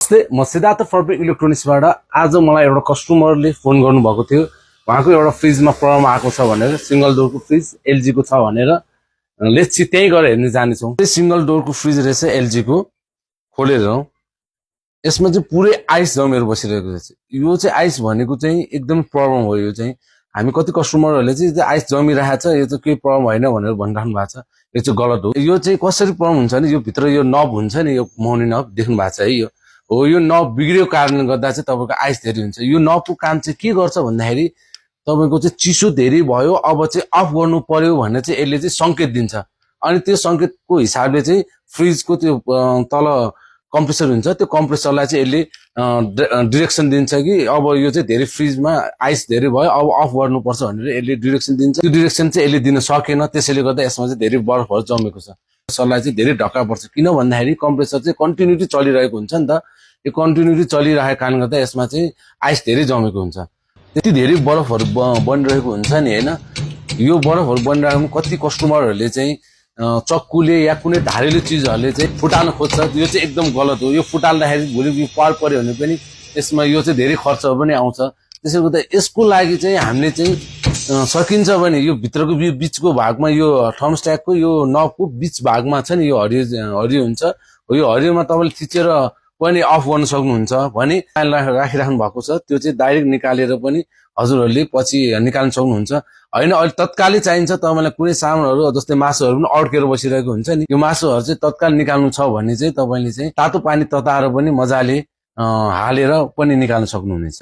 नमस्ते, म सिद्धार्थ फर्पिक इलेक्ट्रोनिक्सबाट आज मलाई एउटा कस्टमरले फोन गर्नुभएको थियो। उहाँको एउटा फ्रिजमा प्रब्लम आएको छ भनेर, सिंगल डोरको फ्रिज एलजीको छ भनेर। लेट्स सी त्यही गएर हेर्न जानेछौँ। सिंगल डोरको फ्रिज रहेछ एलजीको, खोलेर यसमा चाहिँ पुरै आइस जमेर बसिरहेको रहेछ। यो चाहिँ आइस भनेको चाहिँ एकदम प्रब्लम हो। यो चाहिँ हामी कति कस्टमरहरूले चाहिँ आइस जमिरहेको छ, यो चाहिँ केही प्रब्लम होइन भनेर भनिराख्नु भएको छ। यो चाहिँ गलत हो। यो चाहिँ कसरी प्रब्लम हुन्छ भने यो भित्र यो नब हुन्छ नि, यो घुमाउने नब देख्नु भएको छ है। यो हो, यो नब बिग्रेको कारणले गर्दा चाहिँ तपाईँको आइस धेरै हुन्छ। यो नबको काम चाहिँ के गर्छ भन्दाखेरि तपाईँको चाहिँ चिसो धेरै भयो, अब चाहिँ अफ गर्नु पर्यो भनेर चाहिँ यसले चाहिँ सङ्केत दिन्छ। अनि त्यो सङ्केतको हिसाबले चाहिँ फ्रिजको त्यो तल कम्प्रेसर हुन्छ, त्यो कम्प्रेसरलाई चाहिँ यसले डिरेक्सन दिन्छ कि अब यो चाहिँ धेरै फ्रिजमा आइस धेरै भयो, अब अफ गर्नुपर्छ भनेर यसले डिरेक्सन दिन्छ। त्यो डिरेक्सन चाहिँ यसले दिन सकेन, त्यसैले गर्दा यसमा चाहिँ धेरै बरफहरू जमेको छ। कम्प्रेसरलाई चाहिँ धेरै ढक्का पर्छ, किन भन्दाखेरि कम्प्रेसर चाहिँ कन्टिन्युटी चलिरहेको हुन्छ नि त। यो कन्टिन्युटी चलिरहेको कारणले गर्दा यसमा चाहिँ आइस धेरै जमेको हुन्छ। त्यति धेरै बरफहरू बनिरहेको हुन्छ नि होइन। यो बरफहरू बनिरहेको कति कस्टमरहरूले चाहिँ चक्कुले या कुनै धारिलो चिजहरूले चाहिँ फुटाल्न खोज्छ। यो चाहिँ एकदम गलत हो। यो फुटाल्दाखेरि भोलि यो पार पर्यो भने पनि यसमा यो चाहिँ धेरै खर्च पनि आउँछ। त्यसैले गर्दा यसको लागि चाहिँ हामीले चाहिँ सकिन्छ भने यो भित्रको बिचको भागमा यो थर्मोस्ट्याटको यो नबको बिच भागमा छ नि, यो हरियो हुन्छ। यो हरियोमा तपाईँले थिचेर पनि अफ गर्न सक्नुहुन्छ भने राखिराख्नु भएको छ, त्यो चाहिँ डाइरेक्ट निकालेर पनि हजुरहरूले पछि निकाल्न सक्नुहुन्छ। होइन अहिले तत्कालै चाहिन्छ तपाईँलाई कुनै सामानहरू जस्तै मासुहरू पनि अड्केर बसिरहेको हुन्छ नि, यो मासुहरू चाहिँ तत्काल निकाल्नु छ भने चाहिँ तपाईँले चाहिँ तातो पानी तताएर पनि मजाले हालेर पनि निकाल्न सक्नुहुनेछ।